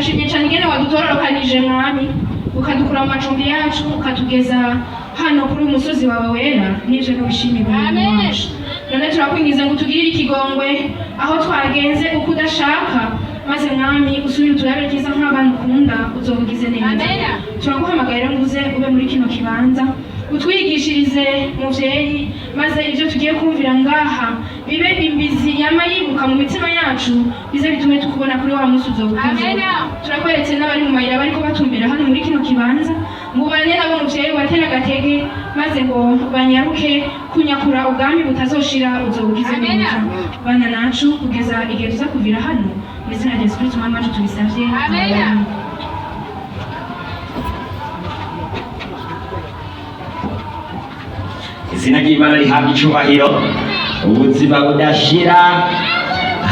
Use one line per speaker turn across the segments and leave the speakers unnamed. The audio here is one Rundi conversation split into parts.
Turashimye cyane ingene wadutororokanije, Mwami, ukadukura mu macumbi yacu, ukatugeza hano kuri uyu musozi wawe wera. N'ivyo ntubishimirwe, Mwami wacu. None turakwingiza ngo utugirire ikigongwe aho twagenze uko udashaka, maze Mwami, usubire uturabire ryiza nk'abana ukunda, uzobugize neza. Turaguhamagaye rero ngo uze ube muri kino kibanza, utwigishirize, muvyeyi, maze ibyo tugiye kumvira ngaha bibe imbizi yama yibuka mu mitima yacu, bize bitume tukubona kuri wa munsi uzobukuze. Turakweretse n'abari mu mayira bariko batumbera hano muri kino kibanza, ngo ubane nabo, muvyeyi, ubatere agatege, maze ngo banyaruke kunyakura ubwami butazoshira. Uzobugize neza, bana nacu kugeza igihe tuza kuvira hano. Mu izina rya Yesu Kristo Umwami wacu tubisavye, amen.
Izina ry'Imana rihabwa icubahiro. Ubuzima budashira,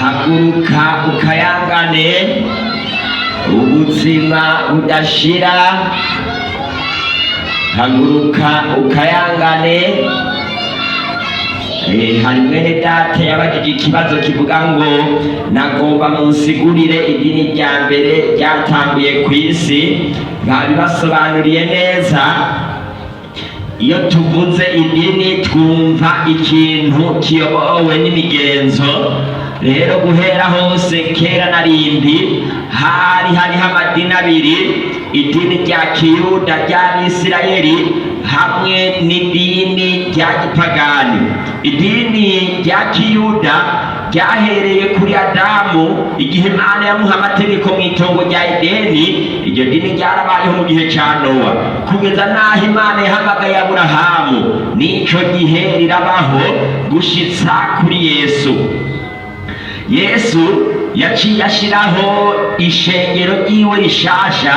haguruka ukayangane. Ubuzima budashira, haguruka ukayangane. Hari mwene data yabajije ikibazo kivuga ngo nagomba munsigurire idini rya mbere ryatanguye ku isi. Babibasobanuriye neza. Iyo tuvuze idini, twumva ikintu kiyobowe n'imigenzo. Rero guhera hose kera na rindi hari hariho amadini abiri: idini rya kiyuda ry'Abisirayeli hamwe n'idini rya gipagani. Idini rya kiyuda ryahereye kuri Adamu igihe Imana yamuha amategeko mu itongo rya Edeni. Iryo dini ryarabayeho mu gihe ca Nowa kugeza n'aho Imana yahamagaye Aburahamu. N'ico gihe rirabaho gushitsa kuri Yesu. Yesu yaciye ashiraho ishengero ryiwe rishasha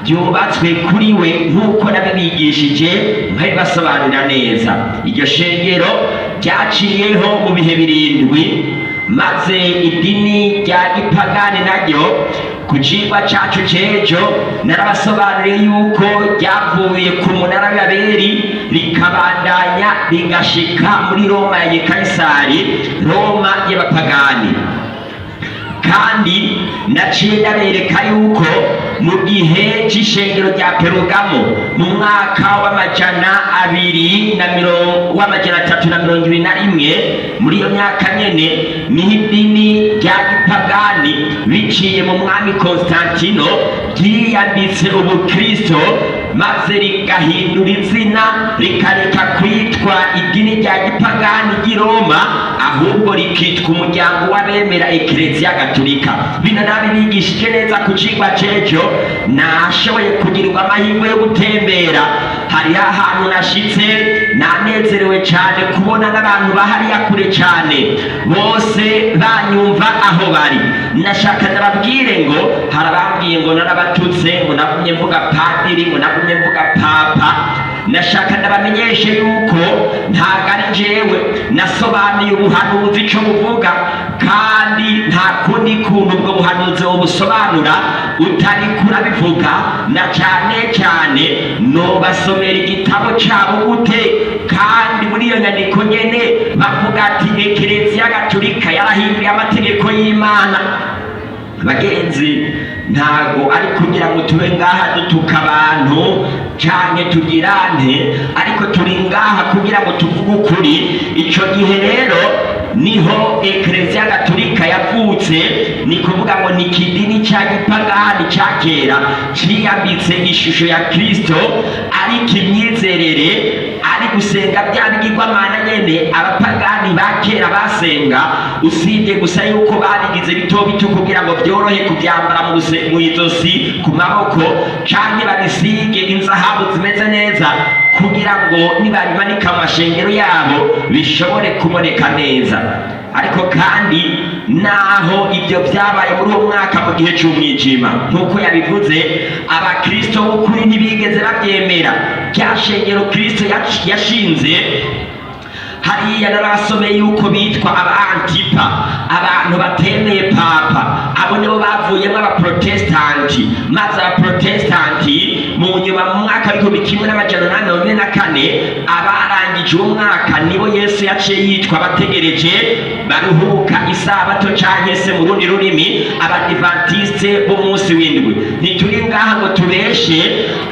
ryubatswe kuri we, nk'uko nabibigishije nkabibasobanurira neza. Iryo shengero ryaciyeho mu bihe birindwi, maze idini rya gipagani naryo, ku cigwa cacu c'ejo narabasobanuriye yuko ryavuye ku munara w'Ababeri, rikabandanya rigashika muri Roma ya Kayisari, Roma y'abapagani. Kandi naciye ndabereka yuko mu gihe c'ishengero rya Perugamo, mu mwaka w'amajana abiri na mirongo w'321, muri iyo myaka nyene niho idini rya gipagani, biciye mu mwami Konstantino, ryiyambitse ubukristo, maze rigahindura izina, rikareka kwitwa idini rya gipagani ry'i Roma, ahubwo rikitwa umuryango w'abemera Ekereziya Gatolika. Bino nabibigishije neza ku cigwa c'ejo. Nashoboye kugirirwa amahirwe yo gutembera. Hariho ahantu nashitse, nanezerewe cyane kubona n'abantu bahariya kure cyane bose banyumva aho bari. Nashaka ndababwire ngo harabambwiye ngo narabatutse, ngo nagumye mvuga padiri, ngo nagumye mvuga papa. Nashaka ndabamenyeshe yuko ntabwo ari jewe nasobanuye ubuhanuzi ico buvuga, kandi nta kundi kuntu ubwo buhanuzi busobanura utari kurabivuga. Na cyane cyane nobasomera igitabo cabo gute, kandi muri iyo nyandiko nyene bavuga ati Ekereziya Gatolika yarahinduye amategeko y'Imana? Bagenzi, ntago ari kugira ngo tube ngaha dutuka abantu canke tugirane, ariko turi ngaha kugira ngo tuvuge ukuri. Ico gihe rero niho Ekereziya Gatolika yavutse. Ni kuvuga ngo ni ikidini ca gipagani ca kera ciyambitse ishusho ya Kristo, ariko imyizerere ari gusenga bya bigirwamana nyene abapagani ba kera basenga, usibye gusa yuko babigize bito bito kugira ngo byorohe kubyambara mu izosi, ku maboko, canke babisige inzahabu zimeze neza, kugira ngo nibabimanika mu mashengero yabo bishobore kuboneka neza. Ariko kandi naho ibyo byabaye muri uwo mwaka mu gihe cy'umwijima, nk'uko yabivuze, abakristo b'ukuri ntibigeze babyemera. Rya shengero Kristo yashinze hariya, narasomeye yuko bitwa aba antipa, abantu batemeye papa. Abo nibo bavuyemo abaprotestanti, maze abaprotestanti Mu nyuma, mu mwaka w'1844, abarangije uwo mwaka nibo Yesu yaciye yitwa abategereje baruhuka isabato, canke se mu rundi rurimi abadivantiste b'umunsi w'indwi. Ntituri ngaha ngo tubeshe,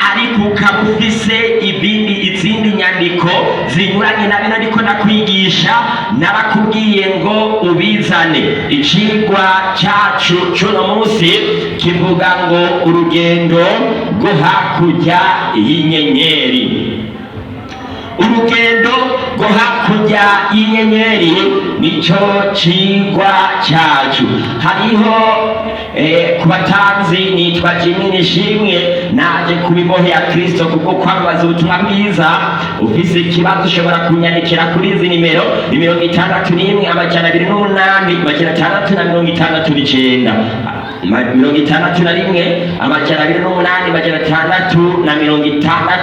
ariko ukaba ufise ibindi, izindi nyandiko zinyuranye na bino ndiko ndakwigisha, narakubwiye ngo ubizane. Icigwa cacu c'uno munsi kivuga ngo urugendo rwo hakurya y'inyenyeri. Urugendo rwo hakurya y'inyenyeri nico cigwa cacu. Hariho ku batanzi, nitwa Jimmy Nishimwe, naje kuba imbohe ya Kristo kubwo kwamamaza ubutumwa bwiza. Ufise ikibazo ushobora kunyandikira kuri izi nimero: ni 61 208 669, 61 208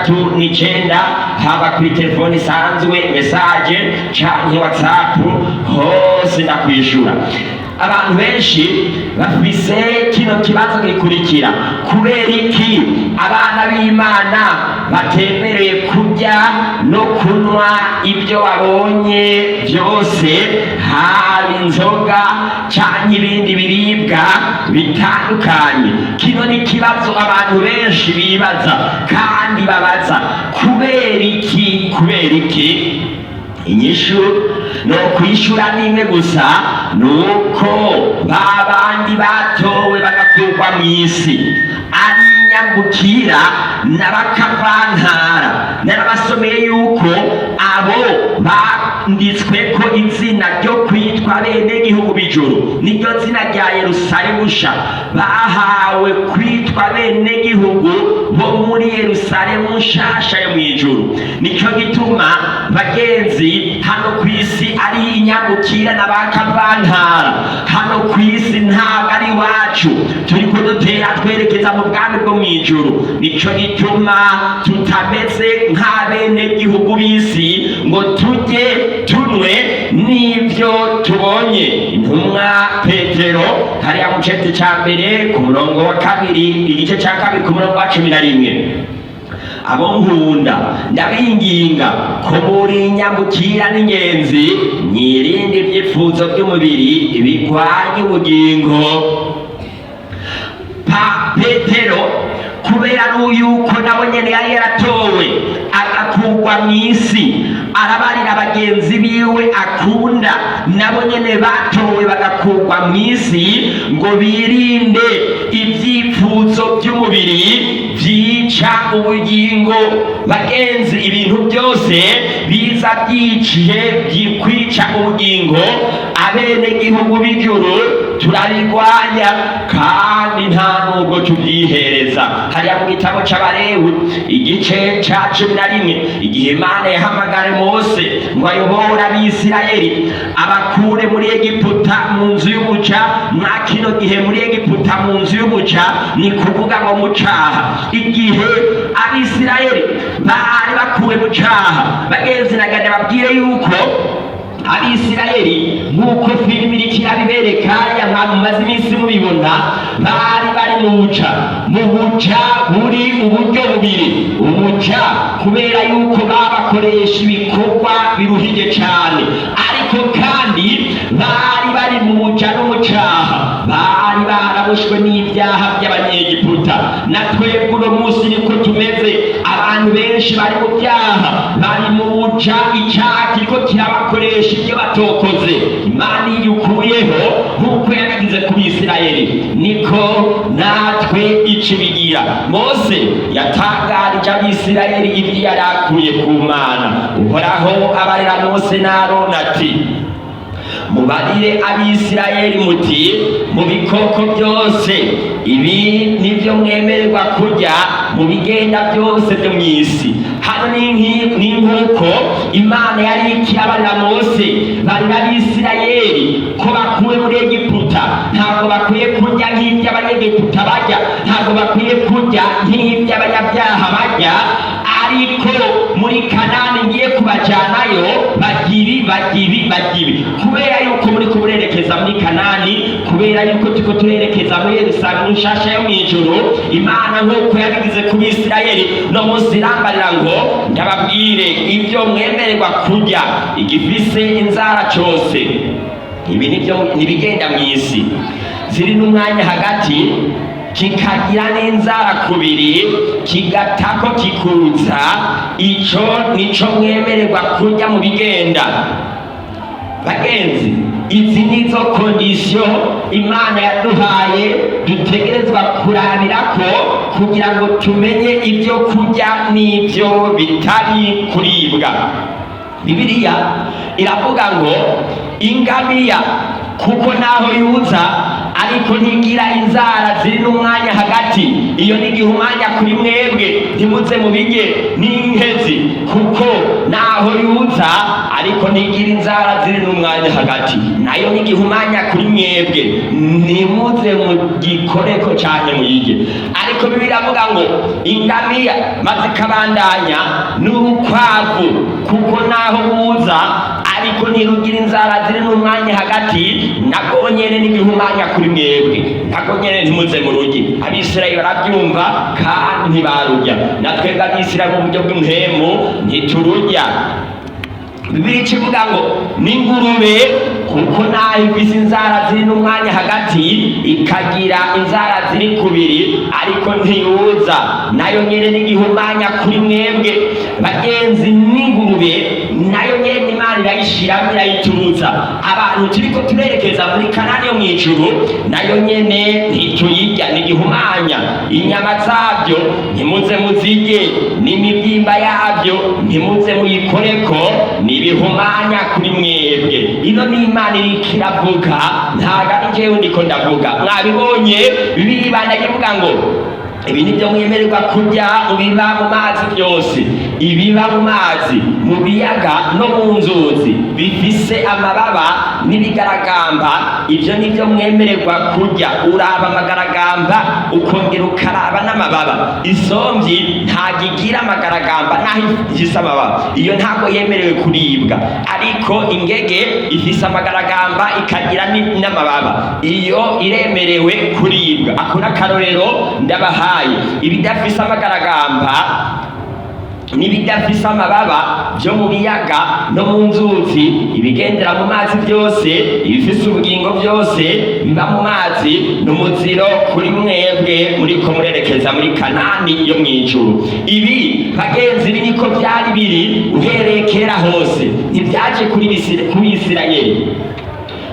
669, haba kuri telefoni isanzwe, message canke WhatsApp, hose ndakwishura. Abantu benshi bafise kino kibazo gikurikira: kubera iki abana b'Imana batemerewe kurya no kunywa ibyo babonye byose, haba inzoga canke ibindi biribwa bitandukanye? Kino ni ikibazo abantu benshi bibaza kandi babaza: kubera iki? Kubera iki? Inyishu no kwishura n'imwe gusa, nuko ba bandi batowe bagakurwa mu isi ari inyambukira n'abakavantara. Narabasomeye yuko abo banditswe ko izina ryo kwitwa bene gihugu b'ijuru, niryo zina rya Yerusalemu sha. Bahawe kwitwa bene gihugu bo muri Yerusalemu nshasha yo mw'ijuru. Nico gituma, bagenzi, hano ku isi ari inyambukira n'abakavantara. Hano ku isi ntabwo ari iwacu, turiko dutera twerekeza mu bwami bwo mw'ijuru. Nico gituma tutameze nk'abenegihugu b'isi ngo turye tunwe n'ibyo tubonye. Intumwa Petero, hariya mu cete ca mbere ku murongo wa kabiri, igice ca kabiri ku murongo wa 11: "Abo nkunda, ndabinginga ko muri nyambukira n'ingenzi, mwirinde ibyifuzo by'umubiri bigwanya ubugingo." Pa Petero, kubera yuko nawe nyene yari yaratowe agakurwa mu isi, arabarira bagenzi biwe akunda, nabo nyene batowe bagakurwa mu isi, ngo birinde ibyifuzo by'umubiri byica ubugingo. Bagenzi, ibintu byose biza byiciye kwica ubugingo, abenegihugu b'ijuru turabigwanya kandi nta nubwo tubyihereza. Hariya mu gitabo c'Abarewi, igice ca 11, igihe Imana yahamagara Mose ngo ayobore Abisirayeli abakure muri Egiputa mu nzu y'ubuja. Mwa kino gihe muri Egiputa mu nzu y'ubuja ni kuvuga ngo mu caha. Igihe Abisirayeli bari bakuwe mu caha, bagenzi, nagenda babwire yuko Abisirayeli, nk'uko filimi iriko irabibereka, ya mumaze iminsi mubibona, bari bari mu buja. Mu buja buri uburyo bubiri: ubuja kubera yuko babakoresha ibikorwa biruhije cane, ariko kandi bari bari mu buja no mu caha, bari baraboshwe n'ibyaha by'Abanyegiputa. Na twebwe uno munsi niko tumeze. Abantu benshi bari mu byaha, bari mu buja, icaha kiriko kirabakoresha ibyo batokoze. Imana iyo ukuyeho, nk'uko yanagize ku Bisirayeli, niko natwe icibigira. Mose yatangarije Abisirayeli ibyo yari akuye ku Mana. Uhoraho abarira Mose n'Aroni ati: "Mubarire Abisirayeli muti: mu bikoko byose, ibi nibyo mwemererwa kurya mu bigenda byose byo mu isi." Hano ni nk'uko Imana yari ikiyabarira Mose: barira Abisirayeli ko bakuwe muri Egiputa, ntabwo bakwiye kurya nk'ibyo Abanyegiputa barya, ntabwo bakwiye kurya nk'ibyo abanyabyaha barya, ariko muri Kanani ngiye kubajanayo, bagibi bagibi bagibi, kubera yuko muri kumurerekeza. turerekeza muri Kanani, kubera yuko turiko turerekeza muri Yerusalemu nshasha yo mw'ijuru. Imana nk'uko yabigize ku Bisirayeli, no munsi irambarira ngo ndababwire ibyo mwemererwa kurya. Igifise inzara cose, ibi nibyo nibigenda mw'isi ziri n'umwanya hagati, kikagira n'inzara kubiri, kigatako kikuza, ico nico mwemererwa kurya mu bigenda. Bagenzi, izi nizo conditions Imana yaduhaye dutegerezwa kurabirako kugira ngo tumenye ibyo kurya n'ibyo bitari kuribwa. Bibiliya iravuga ngo ingamiya, kuko naho yuza ariko ntigira inzara ziri n'umwanya hagati, iyo ni igihumanya kuri mwebwe, ntimuze mubirye. N'inkezi, kuko naho yuza ariko ntigira inzara ziri n'umwanya hagati, nayo ni igihumanya kuri mwebwe, ntimuze mugikoreko canke muyirye. Ariko Bibiliya iravuga ngo ingamiya, maze ikabandanya n'urukwavu, kuko naho buza ariko ntirugira inzara ziri n'umwanya hagati, nabwo nyene n'igihumanya kuri mwebwe, nabwo nyene ntimuze mururye. Abisirayeli barabyumva kandi ntibarurya. Na twebwe Abisirayeli mu buryo bw'impemu ntitururya. Bibiliya ikivuga ngo n'ingurube, kuko naho ifise inzara ziri n'umwanya hagati, ikagira inzara ziri kubiri, ariko ntiyuza, nayo nyene n'igihumanya kuri mwebwe. Bagenzi, n'ingurube nayo nyene Imana irayishiramo, irayituruza. Abantu turiko turerekeza muri Kanani yo mw'ijuru, nayo nyene ntituyirya, n'igihumanya. Inyama zabyo ntimuze muzirye, n'imibyimba yabyo ntimuze muyikoreko, n'ibihumanya kuri mwebwe. Ino ni Imana iriko iravuga, ntabwo ari jewe ndiko ndavuga. Mwabibonye, Bibiliya ibandanya ivuga ngo ibi nibyo mwemererwa kurya mu biba mu mazi byose: ibiba mu mazi, mu biyaga no mu nzuzi, bifise amababa n'ibigaragamba, ibyo nibyo mwemererwa kurya. Uraba amagaragamba, ukongera ukaraba n'amababa. Isomvyi ntabwo igira amagaragamba naho ifise amababa, iyo ntabwo yemerewe kuribwa. Ariko ingege ifise amagaragamba, ikagira n'amababa, iyo iremerewe kuribwa. Ako n'akarorero ndabahaye. Ibidafise amagaragamba n'ibidafise amababa byo mu biyaga no mu nzuzi, ibigendera mu mazi byose, ibifise ubugingo byose biba mu mazi, n'umuziro kuri mwebwe muriko murerekeza muri Kanani yo mw'ijuru. Ibi, bagenzi, ibi niko byari biri uhereye kera hose, ntibyaje kuri Isirayeli.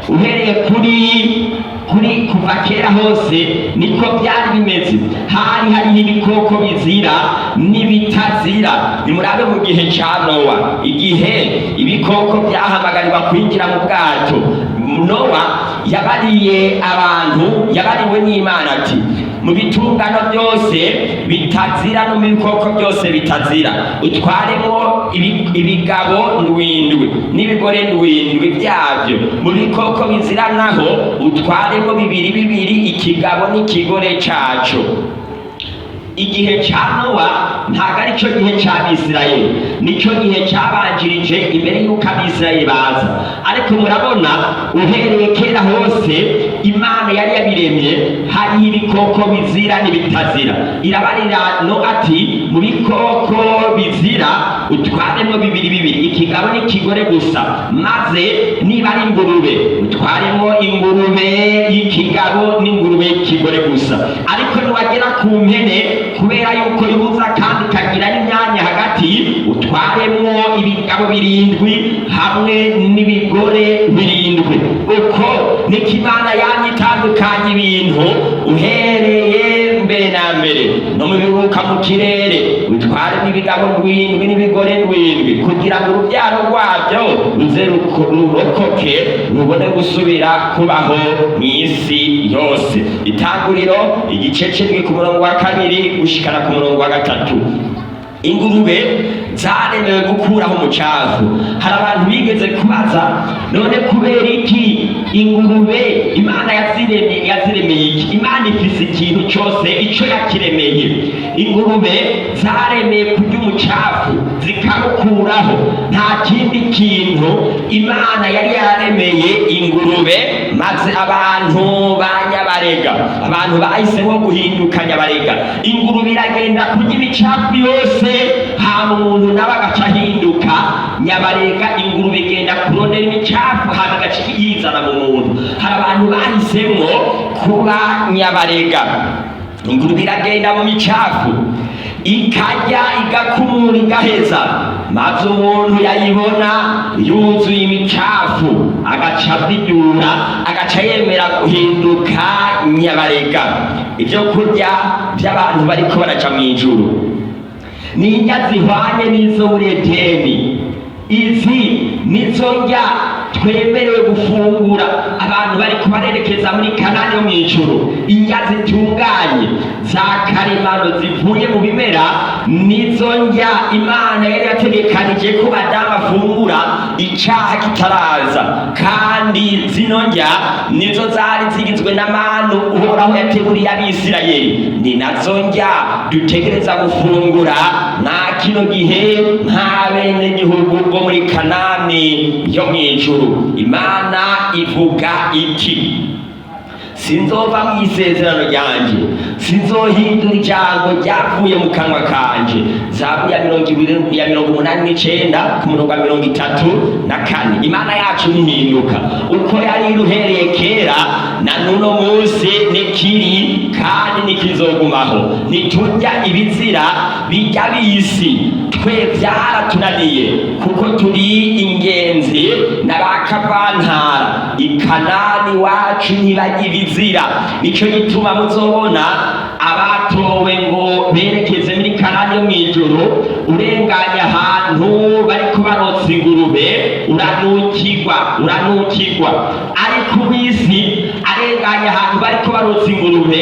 Uhereye kuri kuva kera hose niko byari bimeze, hari hariho ibikoko bizira n'ibitazira. Nimurabe mu gihe ca Nowa, igihe ibikoko byahamagarirwa kwinjira mu bwato, Nowa yabariye abantu, yabariwe n'Imana ati: "Mu bitungano byose bitazira no mu bikoko byose bitazira, utwaremo ibigabo ndwindwi n'ibigore ndwindwi byabyo. Mu bikoko bizira naho utwaremo bibiri bibiri, ikigabo n'ikigore caco." Igihe ca Nowa ntabwo ari cyo gihe c'Abisirayeli, nicyo gihe cabanjirije imbere y'uko Abisirayeli baza. Ariko murabona, uhereye kera hose Imana yari yabiremye, hariho ibikoko bizira n'ibitazira. Irabarira no ati: "Mu bikoko bizira utwaremo bibiri bibiri, ikigabo n'ikigore gusa. Maze niba ari ingurube, utwaremo ingurube y'ikigabo n'ingurube y'ikigore gusa. Ariko niwagera ku mpene, kubera yuko yuza kandi ikagira n'imyanya hagati, utwaremwo ibigabo birindwi hamwe n'ibigore birindwi." Uko niko Imana yamye itandukanya ibintu uhereye mbere na mbere. No mu bibuka mu kirere utwaremo ibigabo ndwindwi n'ibigore ndwindwi, kugira ngo urubyaro rwabyo ruze rurokoke, rubone gusubira kubaho mu isi yose. Itanguriro igice c'indwi, ku murongo wa 2 gushikana ku murongo wa 3. Ingurube zaremewe gukuraho umucafu. Hari abantu bigeze kubaza: none kubera iki ingurube Imana yaziremye? Yaziremeye iki? Imana ifise ikintu cyose ico yakiremeye. Ingurube zaremeye kurya umucafu zikawukuraho. Nta kindi kintu Imana yari yaremeye ingurube. Maze abantu ba nyabarega, abantu bahisemo guhinduka nyabarega, ingurube iragenda kurya imicafu yose, hama umuntu nawe agaca ahinduka nyabarega. Ingurube igenda kurondera imicafu, hama igaca yizana mu muntu. Hari abantu bahisemwo kuba nyabarega. Ingurube iragenda mu micafu, ikarya, igakumura, igaheza, maze umuntu yayibona yuzuye imicafu agaca avidura, agaca yemera guhinduka nyabarega. Ibyo kurya by'abantu bariko baraca mu ijuru ni indya zihwanye n'izo muri Edeni. Izi nizo ndya twemerewe gufungura, abantu bari kubarerekeza muri Kanani yo mu ijuru. Indya zitunganye za karemano zivuye mu bimera nizo ndya Imana yari yategekanije ko Adamu afungura icaha kitaraza. Kandi zino ndya nizo zari zigizwe n'amanu Uhoraho yateguriye Abisirayeli. Ni nazo ndya dutegereza gufungura nta kino gihe nk'abenegihugu bo muri Kanani yo mu ijuru. Imana ivuga iki: sinzova mu isezerano ryanje, sinzohindura ijambo ryavuye mu kanwa kanje. Zaburi ya 20 ya 89 ku murongo wa 34. Imana yacu ntihinduka. Uko yari uhereye kera na nuno munsi nikiri kandi nikizogumaho. Ntiturya ibizira bijya bisi, twe byaratunaniye kuko turi ingenzi n'abakavantara. Ikanani wacu ntibajya ibizira. Nico gituma muzobona abatowe ngo berekeze muri Kanani yo mw'ijuru, urenganye ahantu bariko barotsa ingurube uranukirwa, uranukirwa. Ariko bisi arenganye ahantu bariko barotsa ingurube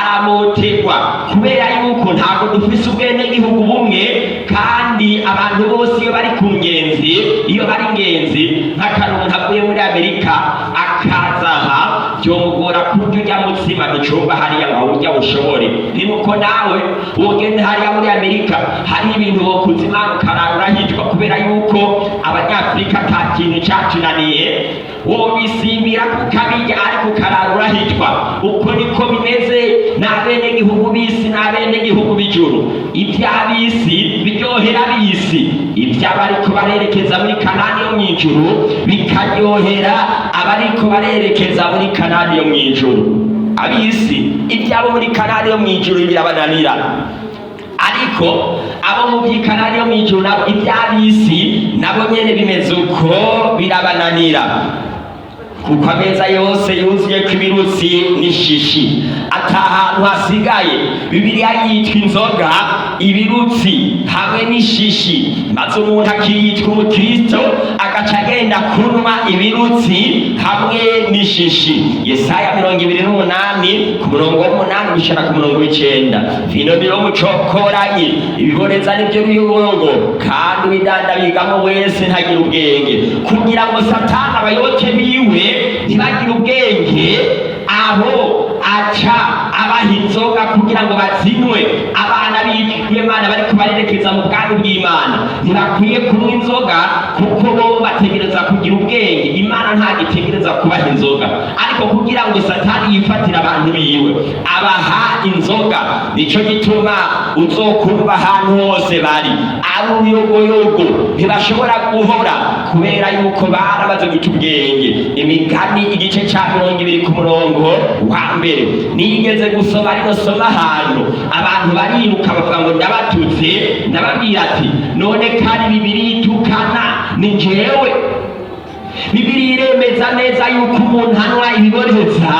aramoterwa, kubera yuko ntabwo dufise ubwenegihugu bumwe. Kandi abantu bose iyo bari ku ngenzi, iyo bari ingenzi, nk'akaruntu avuye muri Amerika akaza aha, byomugora kurya urya mutsima ducumba hariya ngo awurya ushobore. Ni nuko nawe wogende hariya muri Amerika, hari ibintu wokuzimana ukarara urahitwa, kubera yuko Abanyafurika ata kintu catunaniye. Wobisimbira kukabirya ariko ukarara urahitwa. Uko niko bimeze n'abenegihugu b'isi n'abenegihugu b'ijuru. Ivy'ab'isi biryohera ab'isi, ivy'abariko barerekeza muri Kanani yo mw'ijuru bikaryohera abariko barerekeza muri Kanani yo mw'ijuru. Ab'isi ivyabo muri Kanani yo mw'ijuru birabananira, ariko abo mu by'ikanani yo mw'ijuru nabo iby'ab'isi nabo nyene bimeze uko, birabananira, kuko ameza yose yuzuye ko ibirutsi n'ishishi, ata hantu hasigaye. Bibiliya yitwa inzoga ibirutsi hamwe n'ishishi, maze umuntu akiyitwa umukristo agaca agenda kunywa ibirutsi hamwe n'ishishi. Yesaya 28 ku murongo w'8 gushika ku murongo w'9: vino biro mucokoranyi, ibiboreza nibyo biyogo, kandi ubidandabigamo wese ntagira ubwenge. Kugira ngo Satani abayoboke biwe ntibagire ubwenge, abo aca abaha inzoga kugira ngo bazinywe. Abana b'Imana bariko barerekeza mu bwami bw'Imana ntibakwiye kunywa inzoga, kuko bo bategereza kugira ubwenge. Imana ntagitegereza kubaha inzoga, ariko kugira ngo Satani yifatire abantu biwe abaha inzoga. Nico gituma uzokumva ahantu hose bari ari uruyogoyogo, ntibashobora guhora, kubera yuko baramaze guta ubwenge. Imigani igice ca 20 ku murongo wa 1. Nigeze gusoma rino soma ahantu, abantu bariruka bavuga ngo ndabatutse. Ndababwira ati: none kandi Bibiri itukana ni jewe? Bibiri iremeza neza yuko umuntu anywa ibiboreza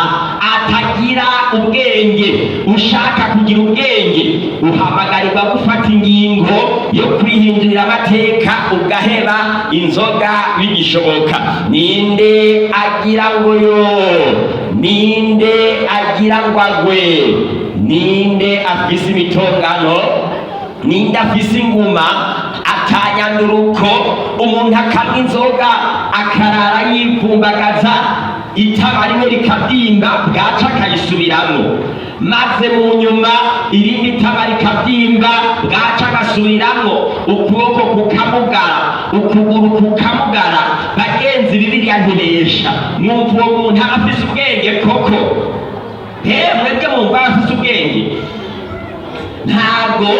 atagira ubwenge. Ushaka kugira ubwenge uhamagarirwa gufata ingingo yo kwihindurira amateka, ugaheba inzoga bigishoboka. Ninde agira ngo yo? Ninde agira ngo agwe? Ninde afise imitongano? Ninde afise inguma atanyanduruko? Umuntu akanywa inzoga akarara yivumbagaza, itaba rimwe rikabyimba, bwaca akayisubiramwo, maze mu nyuma irindi taba rikabyimba, bwaca agasubiramwo, ukuboko kukamugara, ukuguru kukamugara. Bagenzi, Bibiliya ntibesha. Mwumva uwo muntu aba afise ubwenge koko? He, mwebwe mwumva aba afise ubwenge? Ntabwo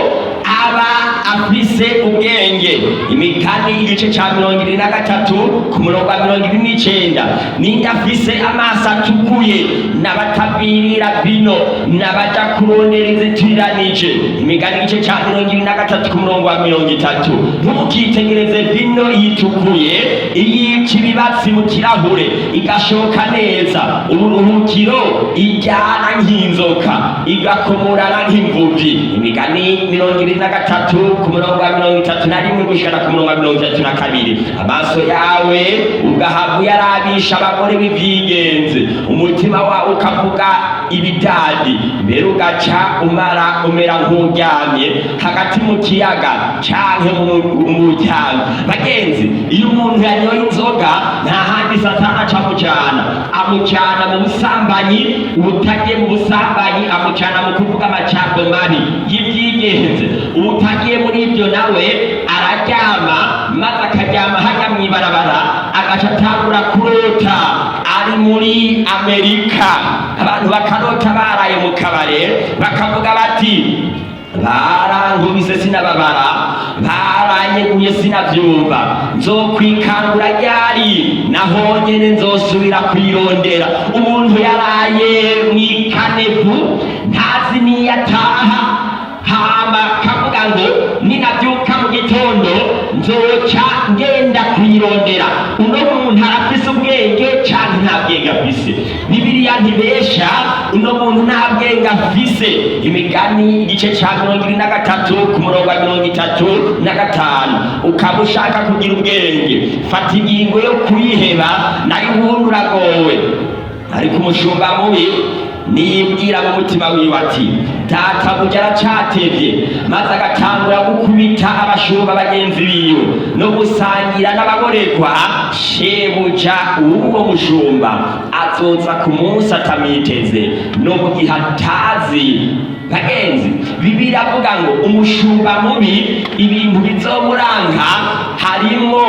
aba afise ubwenge. Imigani igice ca 23 ku murongo wa 29: ninde afise amaso atukuye n'abatabirira vino n'abaja kurondera izitiriranije? Imigani igice ca 23 ku murongo wa 30: ntukitegereze vino yitukuye, iyica ibibatsi mu kirahure igashoka neza. Uburuhukiro ijyana nk'inzoka, igakomorana nk'imvubyi. Imigani 23 ku murongo wa 31 gushikana ku murongo wa 32: amaso yawe ugahava uyarabisha abagore b'ivyigenzi, umutima wawe ukavuga ibidadi, mbere ugaca umara umera nk'uryamye hagati mu kiyaga canke mu muryango. Bagenzi, iyo umuntu yanyoye inzoga, nta handi Satani aca amucana, amucana mu busambanyi. Ubutagiye mu busambanyi, amucana mu kuvuga amajambo mabi y'ivyigenze. Ubutagiye muri ibyo nawe araryama, maze akaryama hajya mw'ibarabara, agaca atangura kurota ari muri Amerika. Abantu bakarota baraye mu kabare, bakavuga bati: "Barankubise sinababara, baranyeguye sinavyumva, nzokwikangura ryari? Naho nyene nzosubira kwirondera." Umuntu yaraye mw'ikanevu, ntazi niyo ataha, hama kavuga ngo: "Ninavyuka mu gitondo nzoca ngenda kwirondera." Uno muntu arafise ubwenge canke nta bwenge afise? Bibiliya ntibesha, uno muntu nta bwenge afise. Imigani igice ca 23 ku murongo wa 35: ukaba ushaka kugira ubwenge, fata ingingo yo kuyiheba, nayo ubundi uragowe. Ariko umushumba mubi niyibwira mu mutima wiwe ati: "Data burya aracatevye", maze agatangura gukubita abashumba bagenzi biwe no gusangira n'ababoregwa, shebuja uw'uwo mushumba azoza ku munsi atamwiteze no mu gihe atazi. Bagenzi, Bibiliya avuga ngo umushumba mubi ibintu bizomuranga harimwo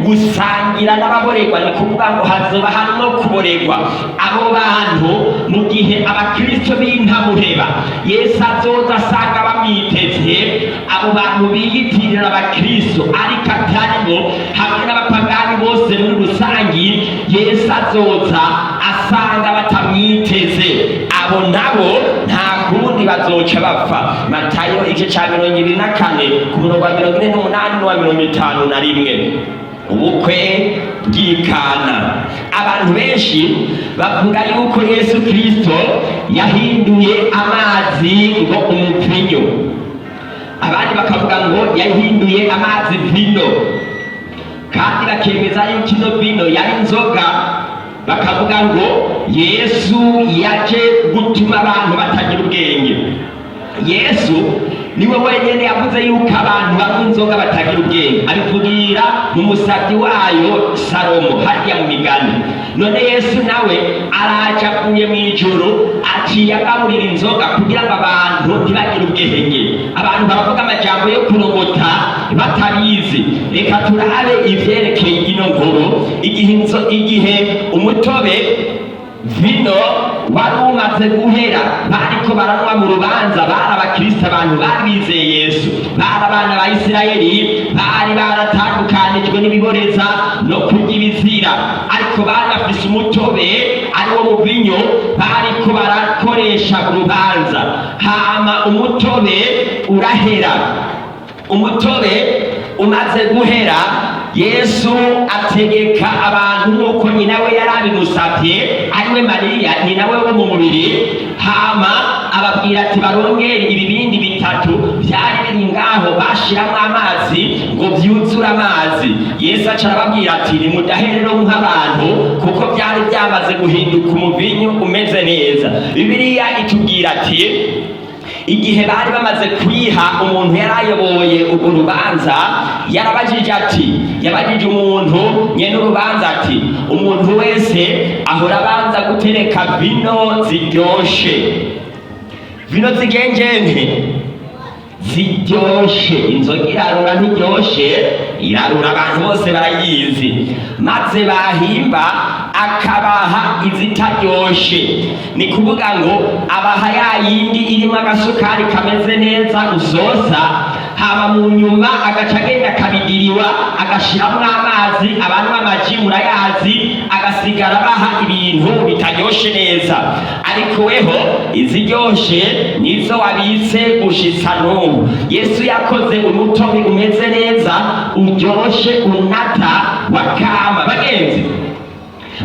gusangira n'ababoregwa. Ni kuvuga ngo hazoba harimo kuboregwa. Abo bantu, mu gihe abakristo b'intamuheba Yesu azoza asanga bamwiteze, abo bantu biyitirira abakristo ariko ataribo, hamwe n'abapagani bose muri rusangi, Yesu azoza asanga batamwiteze. Abo nabo nta kundi, bazoca bapfa. Matayo igice ca 24 ku murongo wa 48 n'uwa 51. Ubukwe bw'Ikana. Abantu benshi bavuga yuko Yesu Kristo yahinduye amazi ngo umuvinyo, abandi bakavuga ngo yahinduye amazi vino, kandi bakemeza yuko ino vino yari inzoga. Bakavuga ngo Yesu yaje gutuma abantu batagira ubwenge. Yesu niwe wenyine yavuze yuko abantu banywa inzoga batagira ubwenge, abivugira mu musabyi wayo Salomo harya mu Migani. None Yesu nawe araje, avuye mu ijuru, aciye agaburira inzoga kugira ngo abantu ntibagire ubwenge. Abantu baravuga amajambo yo kurogota batabizi. Reka turabe ivyerekeye ino nkuru. Igihe umutobe vino wari umaze guhera, bariko baranywa mu rubanza. Bari abakristo, abantu bari bizeye Yesu, bari abana ba Isirayeli, bari baratandukanijwe n'ibiboreza no kurya ibizira, ariko bari bafise umutobe ari wo muvinyo bariko barakoresha urubanza. Hama umutobe urahera. Umutobe umaze guhera, Yesu ategeka abantu nk'uko nyina we yari abimusabye, ariwe Mariya, nyina we wo mu mubiri. Hama ababwira ati barongere ibibindi bitatu byari biri ngaho bashiramwo amazi ngo vyuzure amazi. Yesu aca arababwira ati: "Nimudahe rero nk'abantu", kuko byari byamaze guhinduka umuvinyu umeze neza. Bibiliya itubwira ati Igihe bari bamaze kuyiha umuntu yari ayoboye urwo rubanza, yarabajije ati, yabajije umuntu nyene urubanza ati: "Umuntu wese ahora abanza gutereka vino ziryoshe, vino zigenjenke, ziryoshe." Inzoga irarura, ntiryoshe? Irarura, abantu bose barayizi. Maze bahimba akabaha izitaryoshe. Ni kuvuga ngo abaha ya yindi irimo agasukari kameze neza usosa, hama mu nyuma agaca agenda akabidiriwa, agashiramwo amazi. Abantu amaji murayazi. Agasigara abaha ibintu bitaryoshe neza. Ariko weho iziryoshe nizo wabitse gushitsa n'ubu. Yesu yakoze umutobe umeze neza, uryoshe, unata wakama. Bagenzi,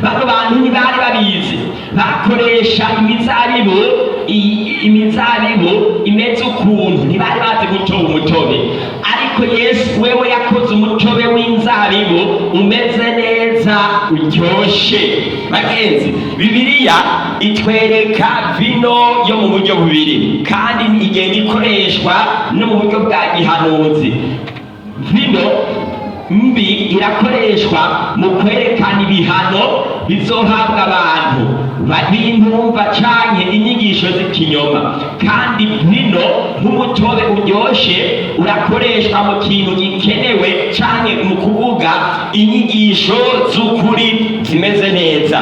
bano bantu ntibari babizi. Bakoresha imizabibu, imizabibu imeze ukuntu, ntibari bazi gutoba umutobe. Ariko Yesu wewe yakoze umutobe w'inzabibu umeze neza, uryoshe. Bagenzi, Bibiliya itwereka vino yo mu buryo bubiri, kandi igenda ikoreshwa no mu buryo bwa gihanuzi. Vino mbi irakoreshwa mu kwerekana ibihano bizohabwa abantu b'intumva canke inyigisho z'ikinyoma. Kandi vino nk'umutobe uryoshe urakoreshwa mu kintu gikenewe canke mu kuvuga inyigisho z'ukuri zimeze neza.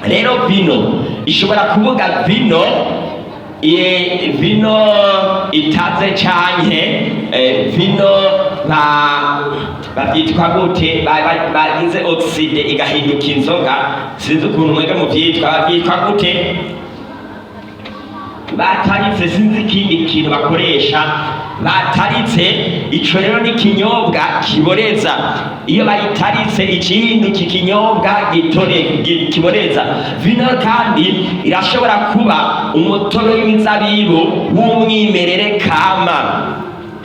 Rero vino ishobora kuvuga vino, vino itaze canke vino bavyitwa gute, bagize oxyde igahinduka inzoga? Sinzi ukuntu mwebwe muvyitwa. Bavyitwa gute? Bataritse, sinzi ikindi kintu bakoresha bataritse. Ico rero ni ikinyobwa kiboreza. Iyo bayitaritse igihinduka ikinyobwa kiboreza. Vino kandi irashobora kuba umutobe w'imizabibu w'umwimerere kama.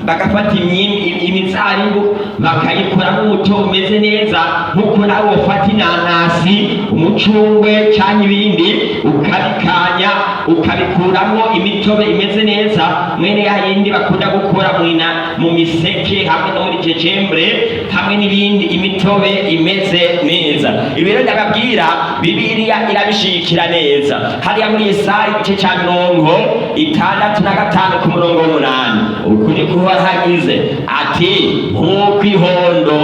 Bagafata imizabibu bakayikoramo umutobe umeze neza, nk'uko nawe wofata inanasi, umucungwe canke ibindi, ukabikanya, ukabikuramo imitobe imeze neza, mwene ya yindi bakunda gukora mu miseke hamwe no muri gingembre hamwe n'ibindi, imitobe imeze neza. Ibi rero ndababwira, Bibiliya irabishigikira neza hariya muri Yesaya igice ca 65 ku murongo w'8. Uku ni kuba hagize ati: "Nk'uko ihondo